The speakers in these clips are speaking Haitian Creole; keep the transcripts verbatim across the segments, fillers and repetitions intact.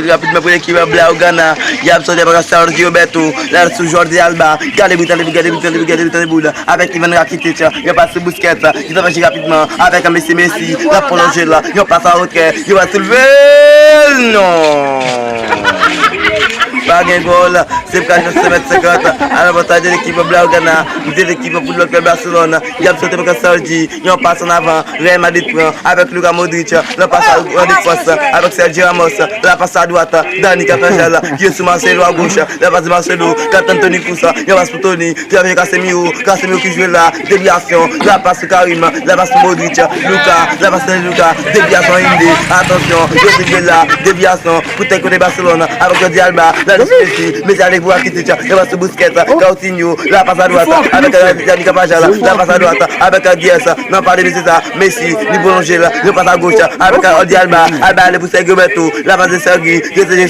jwe rapidman pou ekip Blaugrana. Y ap sòti avèk Sergio Roberto. L al sou Jordi Alba. Gade boul, gade boul, gade boul, gade boul, gade boul. Avèk Ivan Rakitic. Yon pas sou Busquets. Ki travay rapidman. Avèk Messi, Messi. L ap pwolonje la. Yon pas an retrè. Yon pas soulve. Non. Pa gen gòl. Se pa yon mèt senkant. Alavantaj de lekip Blaugrana. De lekip pou lòt Barcelone. Y ap sòti avèk Sergi. Yon pas an avan. Real Madrid pran avèk Luka Modric. Nan pas a an defans avèk Sergio Ramos. La pas a dwat. Dani Carvajal. Ki sou Marcelo a goch. La pas de Marcelo. Ki tann Toni Kroos. Yon pas pou Toni. Ki avèk Casemiro. Casemiro ki jwe la. Devyasyon. La pas pou Karim. La pas pou Modric. Luka. La pas de Luka. Devyasyon Inde. Atansyon. Yo ki jwe la. Devyasyon. Pou tèt kote Barcelone. Avèk Jordi Alba. La Messi. Messi ale pou Rakitic. Yon pas pou Busquets. Coutinho. La pas a dwat. Avèk Dani Carvajal. La pas a dwat. Avèk Dias. Nan pa de Messi sa. Messi. Li pwolonje la. Li pas a goch. Avèk Jordi Alba. Alba ale pou Sergi Roberto. La pas de Sergi. Sergi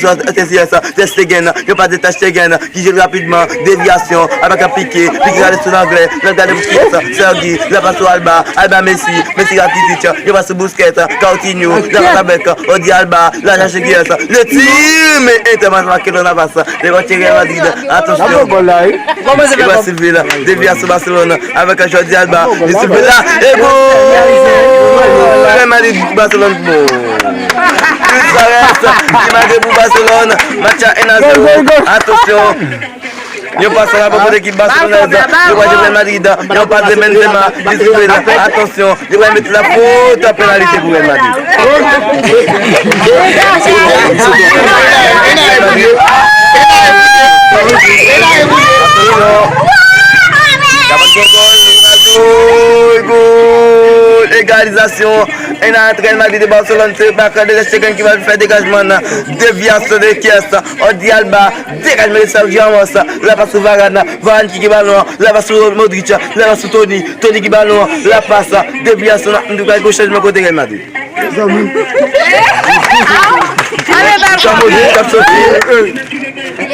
Ter Stegen. Yon pas de Ter Stegen. Ki jwe rapidman. Devyasyon. Avèk Piqué. Piqué gade sou Langlè. Nan gade pou Sergi. La pas pou Alba. Alba Messi. Messi Rakitic. Yon pas pou Busquets. Coutinho. La pas avèk Jordi Alba. La chache Dias. Le tir. Men entèvansyon Barcelone la pas. Devan Real Madrid. Atansyon. Li pral soulve la. Devyasyon Barcelone avèk Jordi Alba. Li soulve la. E gòl! Real Madrid, Barcelone, bon. Luis Suarez ki make pou Barcelone. Match a un à zéro. Atansyon. Yon pas la pou ekip Barcelone. Yo pral jwe Real Madrid. Yon pas de Benzema. Li soulve la. Atansyon. Li pral mete la faute, penalite pou Real Madrid. Gol! Egalizasyon. Un à un, Real Madrid e Barcelone. Se Bakar de Ter Stegen ki va fè degajman nan devyasyon de Kies. Jordi Alba. Degajman de Sergio Ramos. La pas sou Varane. Varane ki gen balon. La pas sou Modric. La pas sou Toni. Toni ki balon. La pas. Devyasyon. Nou pral gen chanjman kote Real Madrid. Luka Modric ap soti.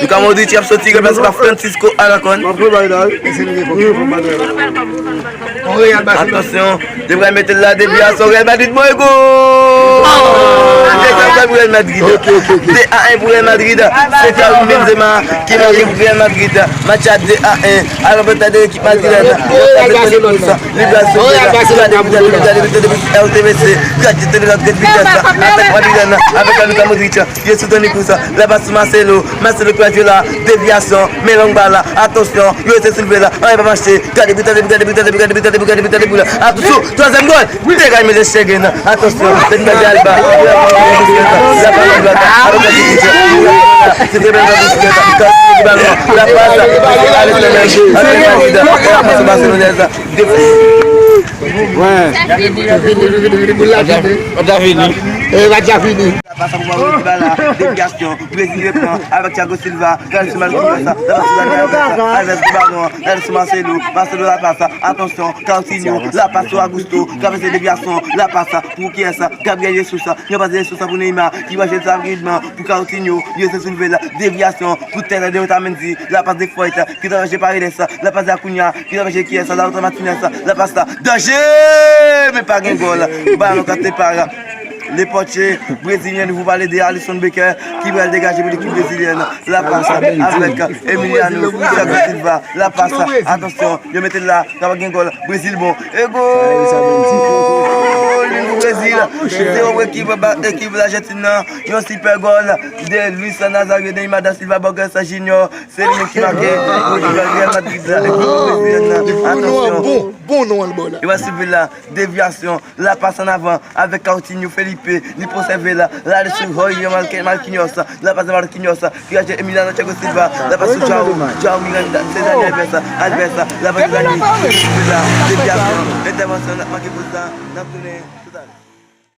Luka Modric ap soti. Ranplase pa Francisco Alarcon. Atansyon. Li pral mete l la, devyasyon Real Madrid, bon, e gòl! De a en pou Real Madrid. De a en pou Real Madrid. Se Karim Benzema ki make pou Real Madrid. Match a de a en. Alavantaj de lekip madrilèn. Li pral sote la. Gade, gade, gade, gade, R T V C. Gade, gade, gade, vitès. Atak madrilèn. Avèk Luka Modric. Yo sou Toni Kroos. La pas sou Marcelo. Marcelo ki pral jwe la. Devyasyon. Men long bal la. Atansyon. Yo rete soulve la. Anyen pa mache. Gade, gade, gade, gade, gade, gade, gade, gade, gade, gade, gade, gade. Atoutou. Twazyèm gòl. Degaj men de Stegen. Atansyon. Degaj Alba. La pas a dwat. Avèk Rakitic. Se trè bèl pas. La pas. Avèk Alex Telles. Avèk Barcelonais. Defann. Defann. Defann. Defann. Defann. Defann. Defann. Defann. Devyasyon, Brezil repran avèk Thiago Silva, Carlos Marquinhos, la pas pou Dani Alves, Alves gen balon, Dani sou Marcelo, Marcelo la pas, atansyon, Coutinho, la pas sou Augusto, travèse devyasyon, la pas pou Kies, Gabriel Jesus, yon pas de Jesus pou Neymar, ki va jete sa rapidman pou Coutinho, li rete soulve la, devyasyon, kout tèt de Otamendi, la pas de Foyt, ki travèse Paredes, la pas de Acuna, ki travèse Kies, Lautaro Martinez, la pas la, danje, men pa gen gòl, balon kante para. Le portier brésilien, nou pale de Alisson Becker, ki pral degaje pou lekip brezilyèn. La pas avèk Emiliano Thiago Silva. La pas, atansyon, yo mete l la, kapab gen gòl. Brezil bon. E gòl! Vin pou Brezil. Zewo pou ekip, ekip Lajantin nan. Yon sipè gòl de Luis Nazario, Neymar da Silva, Borges Junior. Se li menm ki make pou ekip Real Madrid la. Ekip brezilyèn nan. Atansyon. Bon non, al bò la. Yo pa swiv la, devyasyon, la pas an avan, avèk Coutinho, Felipe, li pou sève la, la li sou Roy, Marque-, Marquinhos, la pas de Marquinhos, ki aje Emiliano Thiago Silva, la pas sou Joao, Joao Miranda, se Dani Alves, Alves, la pas de Dani, la, devyasyon, entèvansyon, n ap make poz la, n ap tounen, toutalè.